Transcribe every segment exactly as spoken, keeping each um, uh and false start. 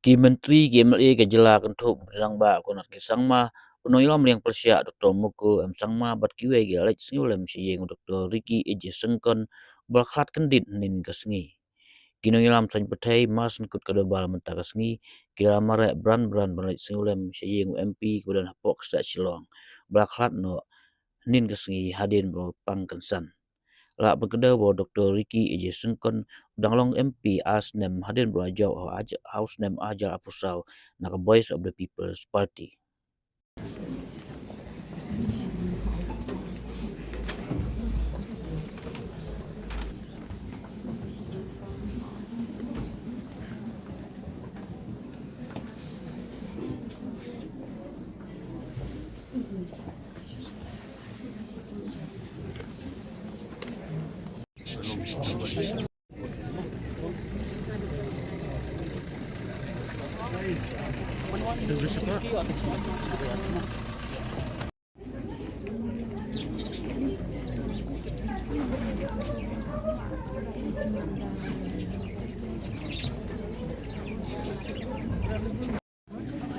Ki Myntri, ki M L A ka jylla kynthup u Rangbah Conrad K Sangma, u nongïalam liang pyrshah Doktor Mukul M Sangma bad kiwei ki la leit sngewlem sha ïing u Doktor Ricky A J Syngkon, ba la khlad kyndit hynnin ka sngi. Ki nongïalam saiñ pyrthei marsynkut ka Dorbar mynta ka sngi ki la mareh bran bran ban leit sngewlem sha ïing u M P kaba don hapoh ka shnong Shillong, ba la khlad noh hynnin ka sngi hadien ba pang kynsan. Lah pynkdew ba u Doktor Ricky A J Syngkon u dang long M P ar snem hadien ba la jop ha u snem ar hajar arphew saw na ka Voice of the People's Party.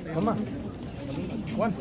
Mama. One.